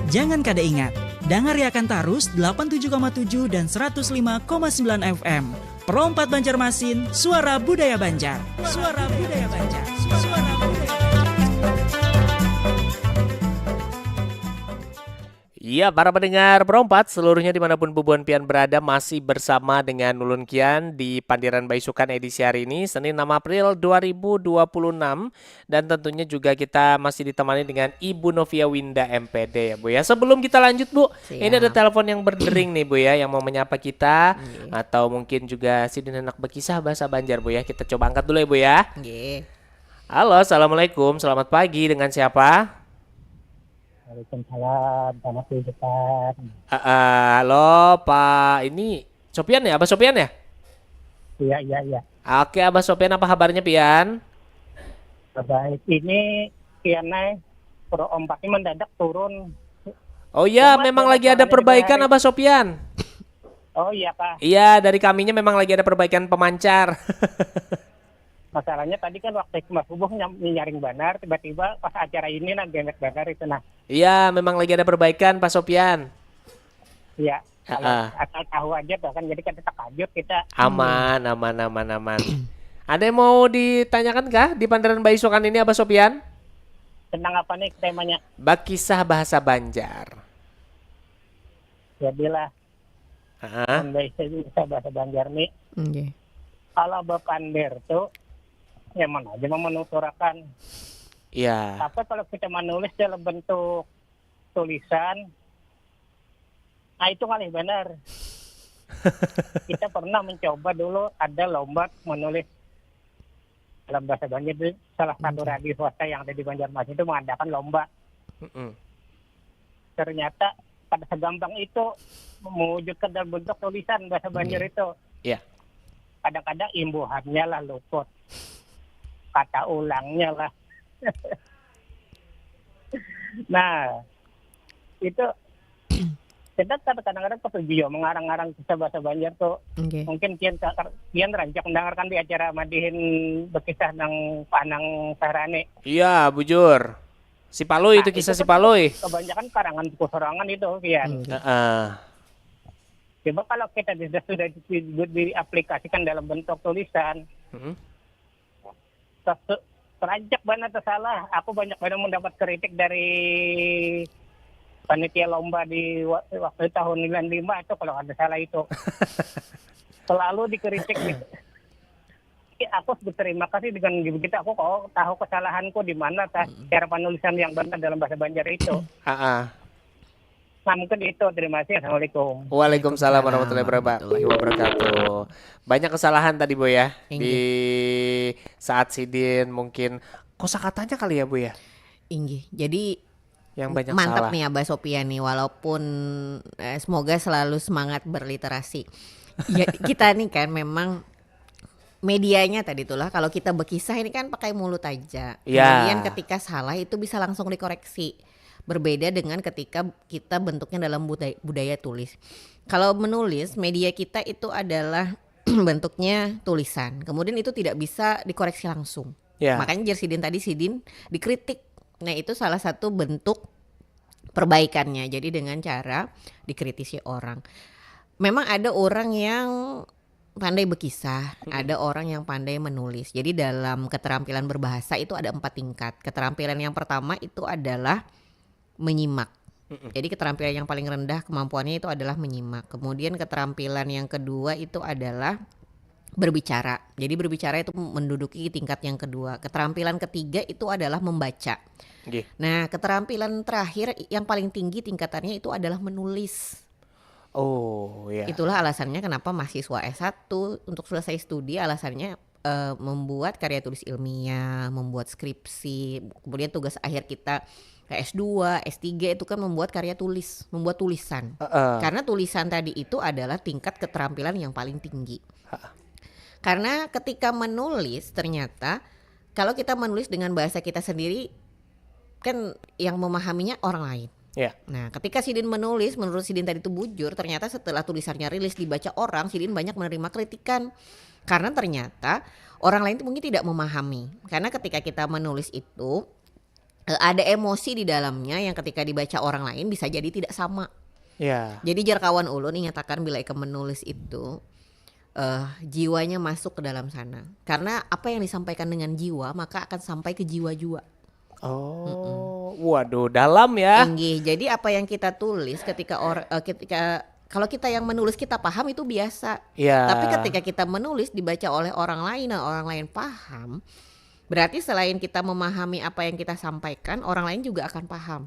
Jangan kada ingat, dangariakan tarus delapan tujuh koma tujuh dan seratus lima koma sembilan F M. Pro empat Banjarmasin, suara budaya Banjar. Suara budaya Banjar. Suara budaya Banjar. Iya, para pendengar Pro empat seluruhnya dimanapun bubuhan pian berada, masih bersama dengan ulun kian di Pandiran Baisukan edisi hari ini, Senin enam April dua ribu dua puluh enam. Dan tentunya juga kita masih ditemani dengan Ibu Novia Winda M P D ya Bu ya. Sebelum kita lanjut Bu, ini ada telepon yang berdering nih Bu ya, yang mau menyapa kita. Atau mungkin juga sidin handak bekisah bahasa Banjar Bu ya. Kita coba angkat dulu ya Bu ya. Halo, Assalamualaikum, selamat pagi, dengan siapa? Waalaikumsalam, selamat pagi Ustaz. Halo Pak, ini Sopian ya, Abah Sopian ya? Iya, iya, iya. Oke Abah Sopian, apa kabarnya Pian? Baik, ini Pian naik Pro empat ini mendadak turun. Oh iya, memang lagi ada perbaikan Abah Sopian. Oh iya Pak. Iya, dari kaminya memang lagi ada perbaikan pemancar. Masalahnya tadi kan waktu subuh nyaring banar, tiba-tiba pas acara ini nah gemet banar itu nah. Iya, memang lagi ada perbaikan Pak Sopian. Iya. Kalau asal tahu aja tuh kan, jadi kita terkajut kita. Aman, aman, aman, aman. Ada yang mau ditanyakan kah di Pandaran Baisukan ini Abah Sopian? Tentang apa nih temanya? Bakisah bahasa Banjar. Jadilah. Heeh. Bisa bahasa Banjar nih. Oke. Kalau bapander tuh ya mana aja mau menuturakan. Iya. Tapi kalau kita menulis dalam bentuk tulisan, nah itu ngalih benar. Kita pernah mencoba dulu ada lomba menulis dalam bahasa Banjar itu salah satu radio swasta yang ada di Banjarmasin itu mengadakan lomba. Mm-mm. Ternyata pada segampang itu mewujudkan dalam bentuk tulisan bahasa Banjar itu. Iya. Kadang-kadang imbuhannya lah luput. Kata ulangnya lah. Nah, itu kita kadang-kadang ketujuh ya mengarang-arang kisah bahasa Banjar tuh. Okay. Mungkin kian kian rancak mendengarkan di acara madihin berkisah nang panang sarane. Iya, bujur. Si Palui itu Nah, kisah itu si kan Palui. Kebanyakan karangan Puku Sorangan itu, Kian. Hmm. Heeh. Coba kalau kita sudah sudah di- diaplikasikan dalam bentuk tulisan, Mm-mm. sesu- teranjak banget atau salah. Aku banyak banget mendapat kritik dari panitia lomba di wa- waktu tahun sembilan lima itu, kalau ada salah itu. Selalu dikritik gitu. Tapi aku berterima kasih dengan begitu aku kok tahu kesalahanku di mana ta- cara penulisan yang benar dalam bahasa Banjar itu. Ah, ah. Nah, mungkin itu. Terima kasih. Assalamualaikum. Waalaikumsalam warahmatullahi wabarakatuh. Banyak kesalahan tadi, Boy, ya, Inggih. Di saat sidin mungkin kosakatanya kali ya, Boy, ya, Inggih. Jadi yang banyak mantap salah. Nih Abah Sopian nih, walaupun eh, semoga selalu semangat berliterasi. Ya, kita nih kan memang medianya tadi itulah, kalau kita berkisah ini kan pakai mulut aja. Ya. Kemudian ketika salah itu bisa langsung dikoreksi. Berbeda dengan ketika kita bentuknya dalam budaya, budaya tulis. Kalau menulis, media kita itu adalah bentuknya tulisan. Kemudian itu tidak bisa dikoreksi langsung. Ya. Makanya jar sidin tadi, sidin dikritik. Nah, itu salah satu bentuk perbaikannya. Jadi dengan cara dikritisi orang. Memang ada orang yang pandai berkisah, ada orang yang pandai menulis. Jadi dalam keterampilan berbahasa itu ada empat tingkat. Keterampilan yang pertama itu adalah menyimak. Jadi keterampilan yang paling rendah kemampuannya itu adalah menyimak. Kemudian keterampilan yang kedua itu adalah berbicara. Jadi berbicara itu menduduki tingkat yang kedua. Keterampilan ketiga itu adalah membaca. Nggih. Nah, keterampilan terakhir yang paling tinggi tingkatannya itu adalah menulis. Oh, ya. Itulah alasannya kenapa mahasiswa S satu untuk selesai studi, alasannya eh, membuat karya tulis ilmiah, membuat skripsi, kemudian tugas akhir kita ke S dua, S tiga itu kan membuat karya tulis, membuat tulisan. Heeh. Karena tulisan tadi itu adalah tingkat keterampilan yang paling tinggi. Karena ketika menulis, ternyata kalau kita menulis dengan bahasa kita sendiri, kan yang memahaminya orang lain. Ya. Nah, ketika sidin menulis, menurut sidin tadi itu bujur, ternyata setelah tulisannya rilis, dibaca orang, sidin banyak menerima kritikan. Karena ternyata orang lain itu mungkin tidak memahami. Karena ketika kita menulis itu, eh, ada emosi di dalamnya yang ketika dibaca orang lain bisa jadi tidak sama. Ya. Jadi jar kawan ulun, ingatakan bila ikam menulis itu, eh, jiwanya masuk ke dalam sana. Karena apa yang disampaikan dengan jiwa, maka akan sampai ke jiwa jua. Oh, waduh, dalam ya. Inggih. Jadi apa yang kita tulis ketika orang, eh, ketika kalau kita yang menulis kita paham, itu biasa. Ya. Tapi ketika kita menulis dibaca oleh orang lain dan orang lain paham, berarti selain kita memahami apa yang kita sampaikan, orang lain juga akan paham.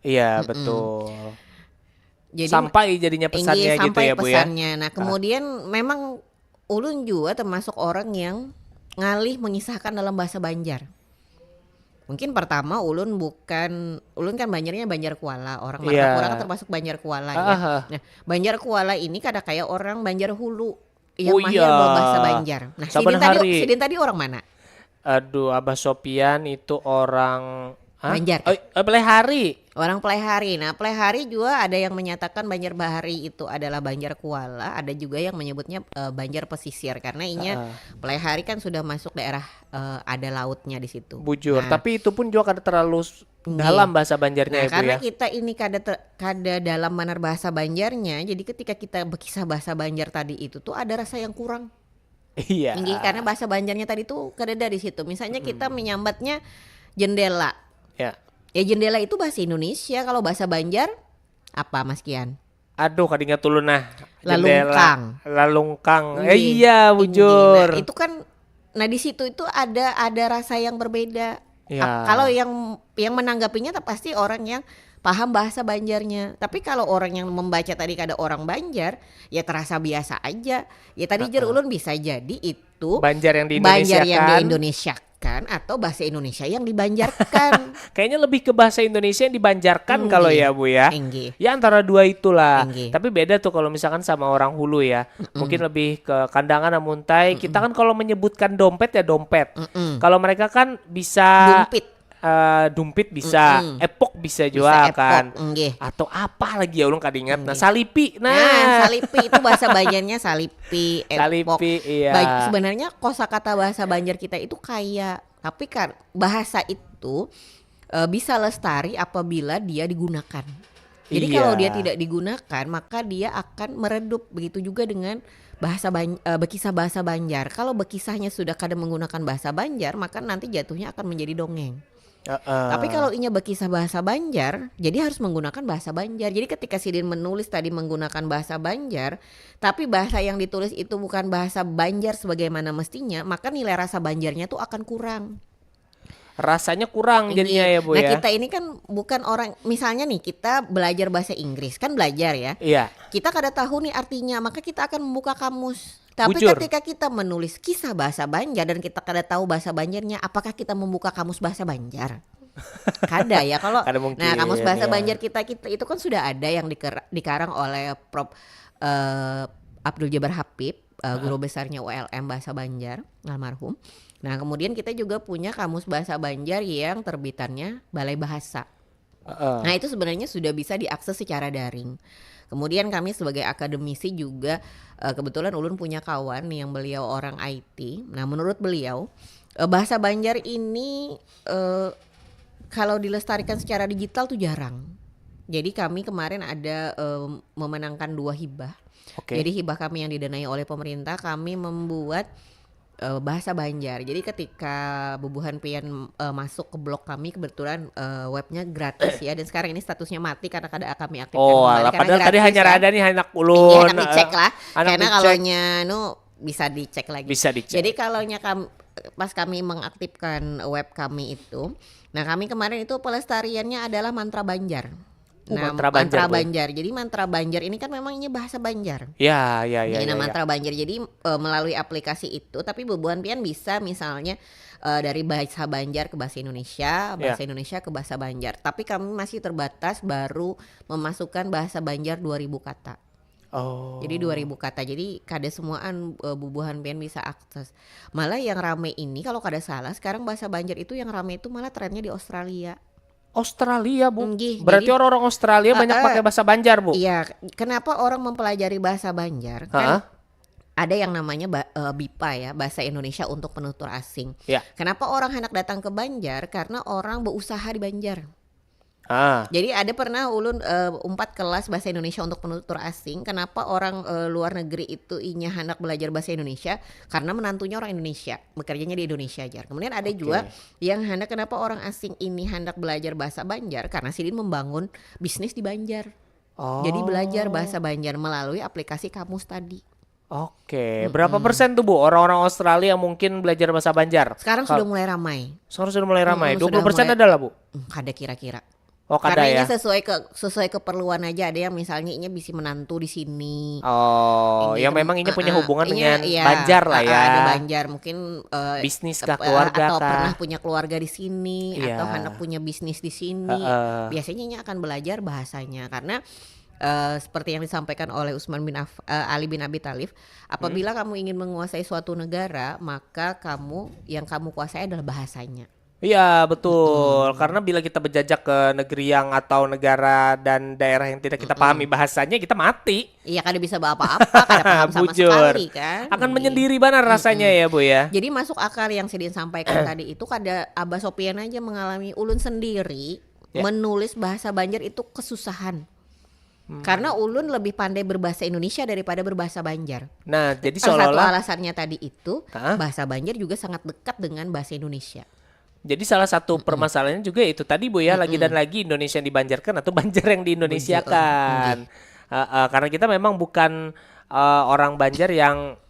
Iya, betul. Jadi Sampai jadinya pesannya Inggih, gitu sampai ya, Bu, ya. Pesannya. Nah, kemudian memang ulun juga termasuk orang yang ngalih mengisahkan dalam bahasa Banjar. Mungkin pertama ulun bukan, ulun kan Banjarnya Banjar Kuala, orang Iya. Martapura kan termasuk Banjar Kuala ya. Ah, ah. Nah, Banjar Kuala ini kada kayak orang Banjar Hulu yang Oh, mahir iya. berbahasa Banjar. Nah, Saban sidin tadi, hari. Sidin tadi orang mana? Aduh, Abah Sopian itu orang, hah? Banjar. Oh, eh, Pelaihari. Orang Pelaihari. Nah, Pelaihari juga ada yang menyatakan Banjar Bahari itu adalah Banjar Kuala, ada juga yang menyebutnya eh, Banjar Pesisir karena inya Pelaihari kan sudah masuk daerah eh, ada lautnya di situ. Bujur, Nah, tapi itu pun juga kada terlalu s- Nggih. Dalam bahasa Banjarnya Nah, Ibu karena ya. Kita ini kada ter- kada dalam banar bahasa Banjarnya, jadi ketika kita berkisah bahasa Banjar tadi itu tuh ada rasa yang kurang. Iya. Inggih, karena bahasa Banjarnya tadi tuh kadada di situ. Misalnya kita menyambatnya jendela. Ya. Ya, jendela itu bahasa Indonesia, kalau bahasa Banjar apa, Mas Kian? Aduh, kadingat dulu nah. Lalungkang. Jendela. Lalungkang. Eh, Inggih. iya, Inggih. bujur. Nah, itu kan, nah, di situ itu ada ada rasa yang berbeda. Ya. Ap- Kalau yang yang menanggapinya tuh pasti orang yang paham bahasa Banjarnya. Tapi kalau orang yang membaca tadi kada orang Banjar, ya terasa biasa aja. Ya tadi jar ulun bisa jadi itu Banjar yang di Banjar yang Indonesiakan. Diindonesiakan atau bahasa Indonesia yang dibanjarkan. Kayaknya lebih ke bahasa Indonesia yang dibanjarkan Inggih. Kalau ya, Bu, ya. Inggih. Ya, antara dua itulah. Inggih. Tapi beda tuh kalau misalkan sama orang Hulu ya. Mungkin lebih ke Kandangan, Amuntai. Kita kan kalau menyebutkan dompet ya dompet. Mm-mm. Kalau mereka kan bisa Dumpit. eh, dumpit bisa, Mm-mm. Epok bisa Bisa juga epok, kan. Inggih. Atau apa lagi ya, ulun kadingat. Nah, Inggih. Salipi. Nah, Nah, salipi itu bahasa Banjarnya salipi, epok. Salipi, iya. Ba- sebenarnya kosakata bahasa Banjar kita itu kaya, tapi kan bahasa itu uh, bisa lestari apabila dia digunakan. Jadi iya. Kalau dia tidak digunakan, maka dia akan meredup. Begitu juga dengan bahasa Ban- uh, bekisah bahasa Banjar. Kalau bekisahnya sudah kada menggunakan bahasa Banjar, maka nanti jatuhnya akan menjadi dongeng. Uh-uh. Tapi kalau inya bekisah bahasa Banjar, jadi harus menggunakan bahasa Banjar. Jadi ketika sidin menulis tadi menggunakan bahasa Banjar, tapi bahasa yang ditulis itu bukan bahasa Banjar sebagaimana mestinya, maka nilai rasa Banjarnya tuh akan kurang. Rasanya kurang jadinya ya Bu. Nah ya? Kita ini kan bukan orang, misalnya nih kita belajar bahasa Inggris, kan belajar ya. Iya. Kita kada tahu nih artinya, maka kita akan membuka kamus. Tapi Bujur. Ketika kita menulis kisah bahasa Banjar dan kita kada tahu bahasa Banjarnya, apakah kita membuka kamus bahasa Banjar? Kada ya kalau. Nah, kamus bahasa ya. Banjar kita, kita itu kan sudah ada yang diker, dikarang oleh Prof uh, Abdul Jabar Habib, uh, guru besarnya U L M bahasa Banjar, almarhum. Nah, kemudian kita juga punya kamus bahasa Banjar yang terbitannya Balai Bahasa. Uh-uh. Nah, itu sebenarnya sudah bisa diakses secara daring. Kemudian kami sebagai akademisi juga uh, kebetulan ulun punya kawan yang beliau orang I T. Nah, menurut beliau uh, bahasa Banjar ini uh, kalau dilestarikan secara digital tuh jarang. Jadi kami kemarin ada um, memenangkan dua hibah. Okay. Jadi hibah kami yang didanai oleh pemerintah, kami membuat uh, bahasa Banjar. Jadi ketika bubuhan pian uh, masuk ke blog kami, kebetulan uh, webnya gratis ya, dan sekarang ini statusnya mati karena kada kami aktifkan. Oh, kembali, alah, padahal tadi hanya ya. Ada nih anak ulun. Iya, tapi cek lah. Karena kalau nu bisa dicek lagi. Bisa dicek. Jadi kalau kami pas kami mengaktifkan web kami itu, nah kami kemarin itu pelestariannya adalah mantra Banjar. Nah, mantra Banjar. Mantra Banjar. Jadi mantra Banjar ini kan memang ini bahasa Banjar. Ya, ya, ya. Jadi, ya, nah, ya. Mantra Banjar. Jadi uh, melalui aplikasi itu, tapi bubuhan pian bisa misalnya uh, dari bahasa Banjar ke bahasa Indonesia, bahasa ya. Indonesia ke bahasa Banjar. Tapi kami masih terbatas baru memasukkan bahasa Banjar dua ribu kata. Oh. Jadi dua ribu kata. Jadi kada semuaan uh, bubuhan pian bisa akses. Malah yang rame ini kalau kada salah sekarang bahasa Banjar itu yang rame itu malah trennya di Australia. Australia, Bu. Nggih, berarti orang-orang Australia uh, banyak uh, pakai bahasa Banjar, Bu. Iya, kenapa orang mempelajari bahasa Banjar? Kan uh-huh. Ada yang namanya uh, BIPA ya, bahasa Indonesia untuk penutur asing. Ya. Kenapa orang hendak datang ke Banjar? Karena orang berusaha di Banjar. Ah. Jadi ada pernah ulun uh, umpat kelas bahasa Indonesia untuk penutur asing. Kenapa orang uh, luar negeri itu inya hendak belajar bahasa Indonesia? Karena menantunya orang Indonesia, bekerjanya di Indonesia aja. Kemudian ada okay. Juga yang hendak kenapa orang asing ini hendak belajar bahasa Banjar karena sidin membangun bisnis di Banjar. Oh. Jadi belajar bahasa Banjar melalui aplikasi kamus tadi. Oke, mm-hmm. Berapa persen tuh Bu orang-orang Australia yang mungkin belajar bahasa Banjar? Sekarang Kalo, sudah mulai ramai. Sekarang sudah mulai ramai. Mm-hmm, dua puluh persen ada lah Bu. Kada kira-kira. Oh, kada. Karena ya? Ini sesuai ke sesuai keperluan aja. Ada yang misalnya ini bisa menantu di sini. Oh, ini yang tem- memang ini uh, punya hubungan uh, dengan iya, Banjar lah uh, ya. Ada Banjar, mungkin uh, bisnis kah, keluarga atau kah? Pernah punya keluarga di sini iya. Atau anak punya bisnis di sini. Uh, uh. Biasanya ini akan belajar bahasanya karena uh, seperti yang disampaikan oleh Usman bin Af, uh, Ali bin Abi Thalib, apabila hmm. Kamu ingin menguasai suatu negara, maka kamu yang kamu kuasai adalah bahasanya. Iya betul, hmm. Karena bila kita berjajak ke negeri yang atau negara dan daerah yang tidak kita hmm. Pahami bahasanya, kita mati. Iya, kada bisa apa-apa, kada paham sama sekali kan. Akan hmm. Menyendiri benar rasanya hmm. Ya Bu ya. Jadi masuk akal yang sidin sampaikan tadi itu kada Abah Sopian aja mengalami, ulun sendiri ya. Menulis bahasa Banjar itu kesusahan. Hmm. Karena ulun lebih pandai berbahasa Indonesia daripada berbahasa Banjar. Nah, jadi salah satu alasannya tadi itu huh? Bahasa Banjar juga sangat dekat dengan bahasa Indonesia. Jadi salah satu mm-mm. Permasalahannya juga itu tadi Bu ya, mm-mm. Lagi dan lagi Indonesia yang dibanjarkan atau Banjar yang diindonesiakan. Uh, uh, karena kita memang bukan uh, orang Banjar yang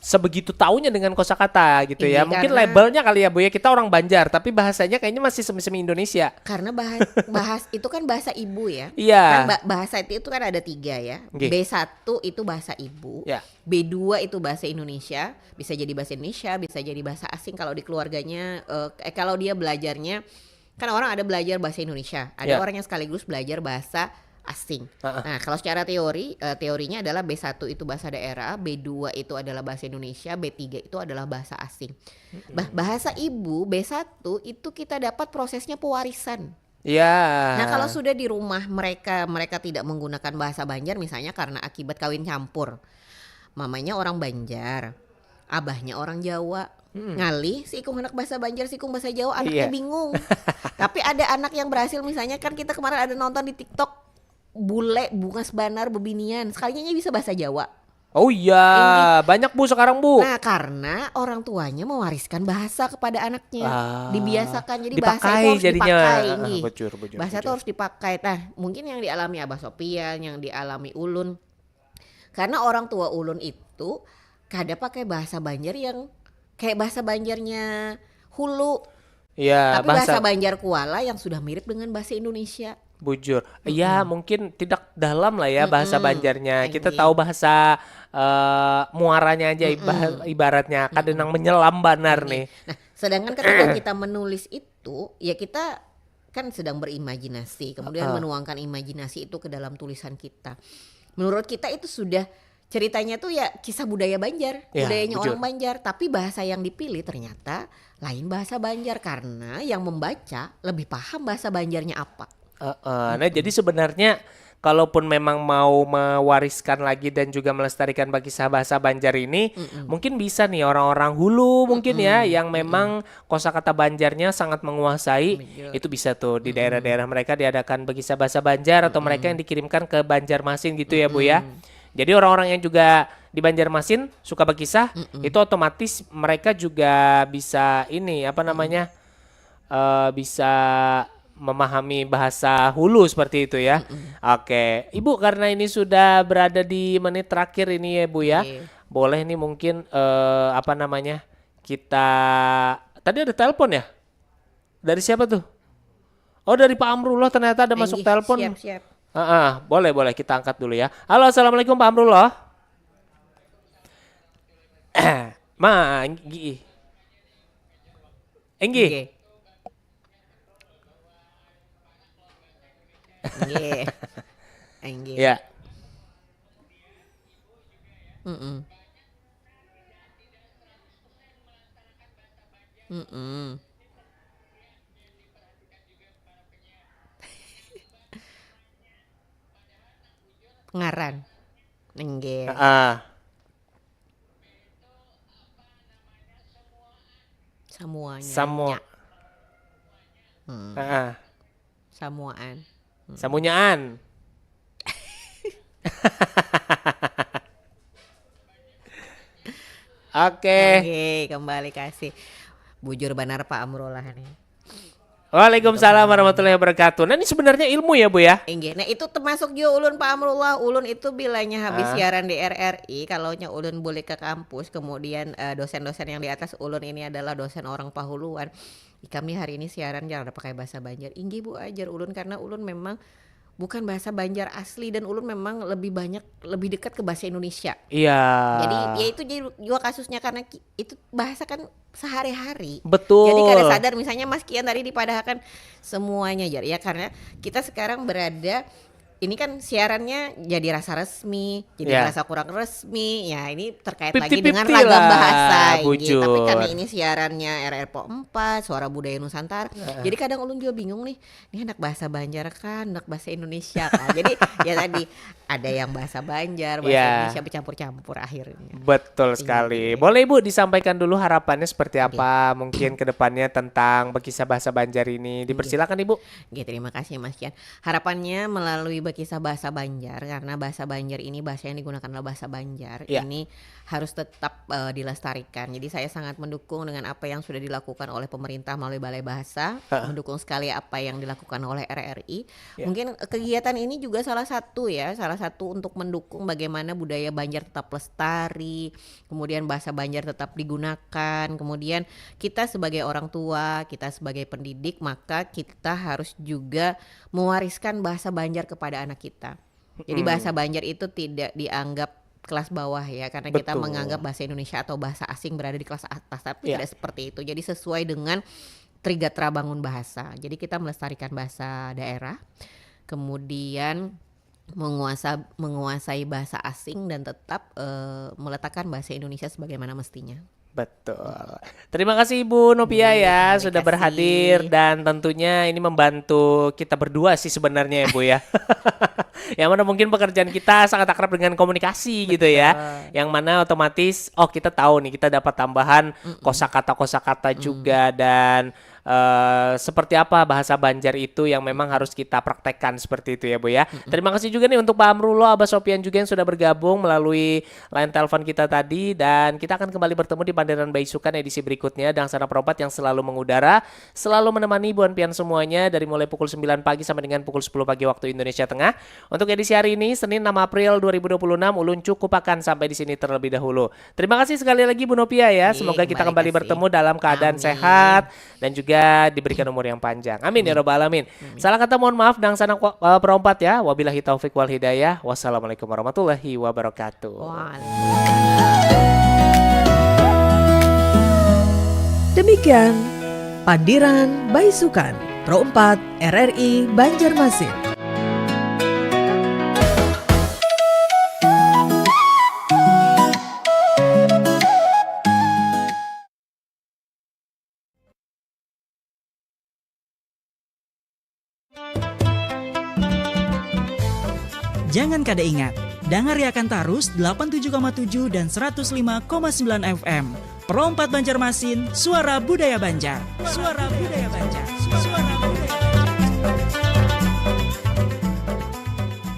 sebegitu taunya dengan kosakata gitu ya. Iya, mungkin labelnya kali ya Bu ya, kita orang Banjar tapi bahasanya kayaknya masih semi-semi Indonesia. Karena bahas, bahas itu kan bahasa ibu ya. Iya. Kan bahasa itu, itu kan ada tiga ya. Okay. B satu itu bahasa ibu. Ya. B dua itu bahasa Indonesia, bisa jadi bahasa Indonesia, bisa jadi bahasa asing kalau di keluarganya uh, eh kalau dia belajarnya Kan orang ada belajar bahasa Indonesia, ada yeah. Orang yang sekaligus belajar bahasa asing. Uh-uh. Nah, kalau secara teori, uh, teorinya adalah B satu itu bahasa daerah, B dua itu adalah bahasa Indonesia, B tiga itu adalah bahasa asing. Mm-hmm. Bah, bahasa ibu B satu itu kita dapat prosesnya pewarisan. Ya. Yeah. Nah, kalau sudah di rumah mereka mereka tidak menggunakan bahasa Banjar misalnya karena akibat kawin campur. Mamanya orang Banjar, abahnya orang Jawa. Ngalih, si ikung handak bahasa Banjar, si ikung bahasa Jawa, anaknya bingung. Tapi ada anak yang berhasil, misalnya kan kita kemarin ada nonton di TikTok, bule bungas banar bebinian, sekalinya nya bisa bahasa Jawa. Oh iya, banyak Bu sekarang Bu. Nah, karena orang tuanya mewariskan bahasa kepada anaknya, Ah, dibiasakan, jadi dipakai bahasa itu harus jadinya. dipakai. Ah, Nggih. Bujur, bujur, Bahasa itu bujur. Harus dipakai. Nah, mungkin yang dialami Abah Sopian, yang dialami ulun, karena orang tua ulun itu kada pakai bahasa Banjar yang kayak bahasa Banjarnya hulu, Iya, tapi bahasa, bahasa Banjar Kuala yang sudah mirip dengan bahasa Indonesia. Bujur. Ya, mungkin tidak dalam lah ya bahasa Banjarnya. Kita Nggih. Tahu bahasa eh, muaranya aja, iba- ibaratnya kada nang menyelam banar nih. Nah, sedangkan ketika kita menulis itu, ya kita kan sedang berimajinasi, kemudian Heeh. menuangkan imajinasi itu ke dalam tulisan kita. Menurut kita itu sudah ceritanya tuh ya kisah budaya Banjar, Ya, budayanya bujur. Orang Banjar, tapi bahasa yang dipilih ternyata lain bahasa Banjar karena yang membaca lebih paham bahasa Banjarnya apa. Heeh. Nah, jadi sebenarnya kalaupun memang mau mewariskan lagi dan juga melestarikan bagi bahasa Banjar ini, mungkin bisa nih orang-orang hulu mungkin ya yang memang kosakata Banjarnya sangat menguasai, Betul. Itu bisa tuh di daerah-daerah mereka diadakan bagi bahasa Banjar atau mereka yang dikirimkan ke Banjarmasin gitu ya Bu ya. Jadi orang-orang yang juga di Banjarmasin suka berkisah, itu otomatis mereka juga bisa ini apa namanya eh, bisa memahami bahasa hulu seperti itu ya. Oke, Ibu, karena ini sudah berada di menit terakhir ini ya Bu ya, Iya. Boleh nih mungkin eh, apa namanya kita tadi ada telepon ya? Dari siapa tuh? Oh, dari Pak Amrullah, ternyata ada masuk Enggih, telepon. Siap, siap. Ah, ah, boleh, boleh, kita angkat dulu ya. Halo, assalamualaikum Pak Amrullah. Ma, Enggi. Enggi. Nggih. Nggih. Nggih. Ya. Mm-mm. Mm-mm. Ngaran. Nggih. Ah, Samuanya. Samu. Hmm. Ah, Samuaan. Samunyaan. Oke. Oke, kembali kasih. Bujur banar Pak Amrullah nih. Waalaikumsalam warahmatullahi wabarakatuh. Nah, ini sebenarnya ilmu ya, Bu ya? Inggih. Nah, itu termasuk juga ulun Pak Amrullah. Ulun itu bilanya habis Ah. siaran di R R I, kalau nya ulun bulik ke kampus, kemudian eh, dosen-dosen yang di atas ulun ini adalah dosen orang Pahuluan. Ikam nih hari ini siaran jangan ada pakai bahasa Banjar. Inggih Bu, ajar ulun karena ulun memang bukan bahasa Banjar asli dan ulun memang lebih banyak lebih dekat ke bahasa Indonesia. Iya. Jadi ya itu jadi juga kasusnya karena ki- itu bahasa kan sehari-hari. Betul. Jadi kada sadar misalnya Mas Kian tadi dipadahakan semuanya jar ya karena kita sekarang berada ini kan siarannya jadi rasa resmi, jadi Ya. Rasa kurang resmi. Ya ini terkait Fifty lagi dengan fifty ragam lah, bahasa. Inggih. Tapi bujur. Karena ini siarannya R R P O empat, Suara Budaya Nusantara. Jadi kadang ulun juga bingung nih, ini anak bahasa Banjar kan, anak bahasa Indonesia kan. Jadi ya tadi ada yang bahasa Banjar, bahasa Ya. Indonesia bercampur-campur akhirnya. Betul sekali. Boleh Ibu disampaikan dulu harapannya seperti apa mungkin ke depannya tentang berkisah bahasa Banjar ini. Dipersilakan Ibu. Oke, terima kasih Mas Kian. Harapannya melalui berkisah bahasa Banjar karena bahasa Banjar ini bahasa yang digunakan adalah bahasa Banjar. Ya. Ini harus tetap eh, dilestarikan. Jadi saya sangat mendukung dengan apa yang sudah dilakukan oleh pemerintah melalui Balai Bahasa, mendukung sekali apa yang dilakukan oleh R R I. Ya. Mungkin eh, kegiatan ini juga salah satu ya, salah satu untuk mendukung bagaimana budaya Banjar tetap lestari, kemudian bahasa Banjar tetap digunakan, kemudian kita sebagai orang tua, kita sebagai pendidik, maka kita harus juga mewariskan bahasa Banjar kepada anak kita. Jadi bahasa Banjar itu tidak dianggap kelas bawah ya, karena kita Betul. menganggap bahasa Indonesia atau bahasa asing berada di kelas atas, tapi Ya. Tidak seperti itu. Jadi sesuai dengan Trigatra Bangun Bahasa. Jadi kita melestarikan bahasa daerah, kemudian menguasa menguasai bahasa asing dan tetap eh, meletakkan bahasa Indonesia sebagaimana mestinya. Betul. Terima kasih Ibu Nopia Iya, ya terima sudah kasih. Berhadir dan tentunya ini membantu kita berdua sih sebenarnya ya Bu ya. Yang mana mungkin pekerjaan kita sangat akrab dengan komunikasi gitu ya. Yang mana otomatis, oh, kita tahu nih, kita dapat tambahan kosakata-kosakata juga dan eh, seperti apa bahasa Banjar itu yang memang harus kita praktekkan seperti itu ya, Bu ya. Terima kasih juga nih untuk Pak Amrullah, Abah Sopian juga yang sudah bergabung melalui line telepon kita tadi, dan kita akan kembali bertemu di Panderan Baisukan edisi berikutnya. Dangsana Perompat yang selalu mengudara, selalu menemani buan pian semuanya dari mulai pukul sembilan pagi sampai dengan pukul sepuluh pagi waktu Indonesia Tengah. Untuk edisi hari ini, Senin enam April dua ribu dua puluh enam, ulun cukupakan sampai di sini terlebih dahulu. Terima kasih sekali lagi, Bu Nopia, ya. Ih, Semoga kita kembali kembali kasih. Bertemu dalam keadaan Amin. Sehat dan juga diberikan umur yang panjang. Amin ya robbal alamin. Salah kata mohon maaf, Dangsana Ku- eh, Perompat ya. Wabillahi taufik wal hidayah. Wassalamualaikum warahmatullahi wabarakatuh. Wah. Demikian Pandiran Baisukan Pro empat R R I Banjarmasin. Jangan kada ingat, dangariakan tarus delapan tujuh koma tujuh dan seratus lima koma sembilan F M. Pro empat Banjarmasin, suara budaya Banjar. Suara budaya Banjar. Suara budaya